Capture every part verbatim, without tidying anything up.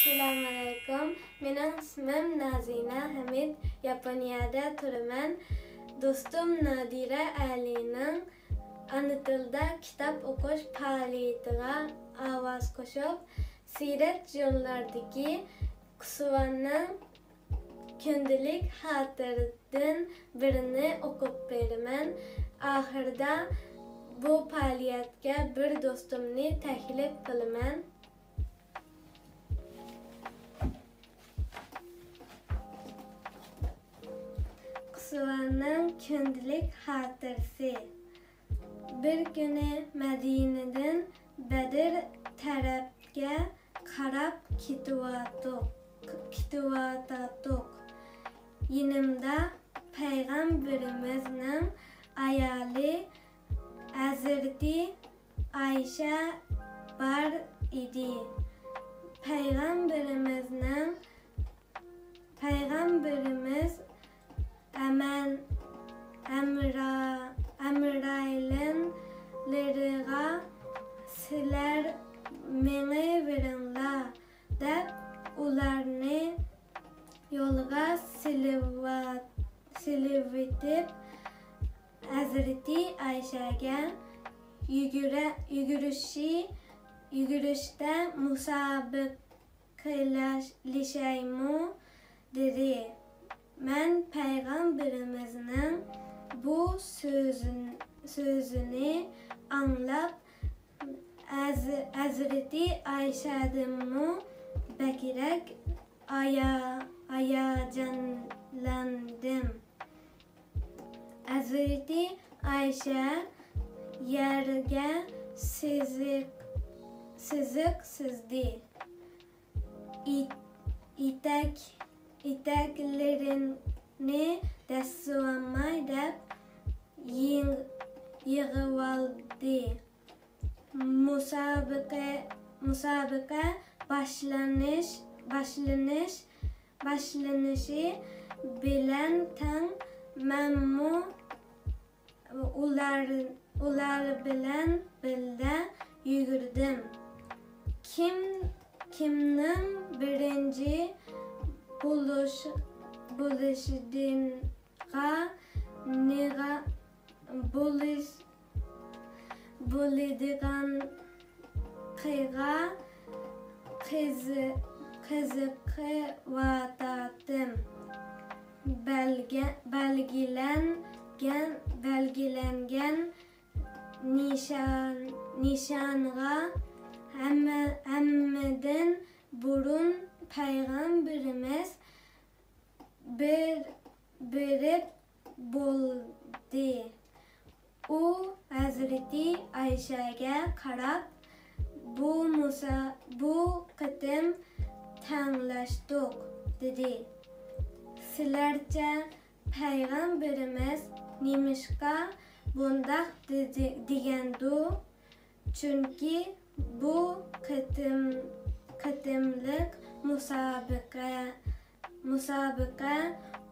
ئەسسالامۇئەلەيكۇم. مېنىڭ ئىسمىم نازىنە ھەمىد. ياپونىيەدە تۇرىمەن. دوستۇم نادىرە ئەلىنىڭ ئانا تىلدا كىتاب ئوقۇش پائالىيىتىگە ئاۋاز قوشۇپ، سىيرەت يوللاردىكى قۇسۋاننىڭ كۈندىلىك خاتىرىدىن بىرنى ئوقۇپ بېرىمەن. ئاخىرىدا بۇ پائالىيەتكە بىر دوستۇمنى تەكلىپ قىلىمەن. قۇسۋاننىڭ كۈندىلىك خاتىرىسى. بىر كۈنى مەدىنىدىن بەدر تەرەپكە قاراپ كېتىۋاتاتتۇق. يېنىمدا پەيغەمبىرىمىزنىڭ ئايالى ھەزرىتى ئايشە بار ئىدى. پەيغەمبىرىمىزنىڭ پەيغەمبىرىمىز ئەمەن-، ئەمرا-، ئەمرايىنلىرىغا، «سىلەر مېڭىۋېرىڭلار» دەپ، ئۇلارنى يولغا سېلىۋا-، سېلىۋېتىپ، ھەزرىتى ئايشەگە، «يۈگۈرە-، يۈگۈرۈشى، يۈگۈرۈشتە مۇسابىقە قىلىشايمۇ؟» دېدى. مەن پەيغەمبىرىمىزنىڭ بۇ سۆزىن-، سۆزىنى ئاڭلاپ، ھەز-، ھەزرىتى ئايشەدىنمۇ بەكرەك ھايا-، ھاياجانلاندىم. ھەزرىتى ئايشە يەرگە سىزىق، سىزىق سىزدى. ئېتەك، ئېتەكلىرىنى دەسسىۋالماي دەپ يىغ-، يىغىۋالدى. مۇسابىقە، مۇسابىقە باشلىنىش، باشلىنىش، باشلىنىشى بىلەن تەڭ مەنمۇ ئۇلار، ئۇلار بىلەن بىللە يۈگۈردۈم. كىم، كىمنىڭ بىرىنچى بولۇش، بولۇشىدىغا، نىغا-، بولۇش، بولىدىغانلىقىغا قىزىقىۋاتاتتىم. بەلگە-، بەلگىلەنگەن، بەلگىلەنگەن نىشان-، نىشانغا ھەممە-، ھەممىدىن بۇرۇن پەيغەمبىرىمىز بىر بېرىپ بولدى. ئۇ ھەزرىتى ئائىشەگە قاراپ، «بۇ مۇسا-، بۇ قېتىم تەڭلەشتۇق» دېدى. «سىلەرچە پەيغەمبىرىمىز نېمىشقا بۇنداق دېدى-، دېگەندۇ؟» چۈنكى بۇ قېتىم-، قېتىملىق مۇسابىقە، مۇسابىقە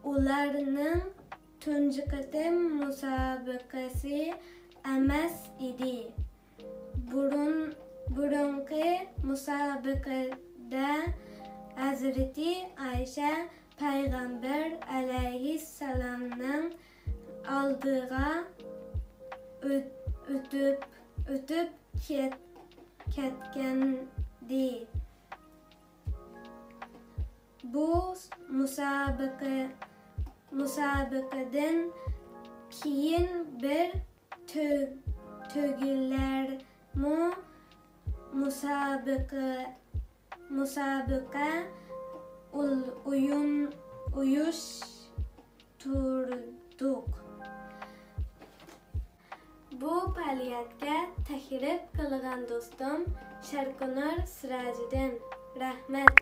ئۇلارنىڭ تۇنجى قېتىم مۇسابىقىسى ئەمەس ئىدى. بۇرۇن-، بۇرۇنقى مۇسابىقىدە ھەزرىتى ئائىشە پەيغەمبەر ئەلەيھىسسالامنىڭ ئالدىغا ئۆت-، ئۆتۈپ، ئۆتۈپ كەت-، كەتكەنىدى. بۇ مۇسابىقە، مۇسابىقىدىن كېيىن بىر تۆ-، تۆگىلەرمۇ مۇسابىقە، مۇسابىقە ئۇل-، ئويۇن-، ئۇيۇشتۇردۇق. بۇ پائالىيەتكە تەكلىپ قىلغان دوستۇم شەرقىنۇر سىراجىدىن. رەھمەت.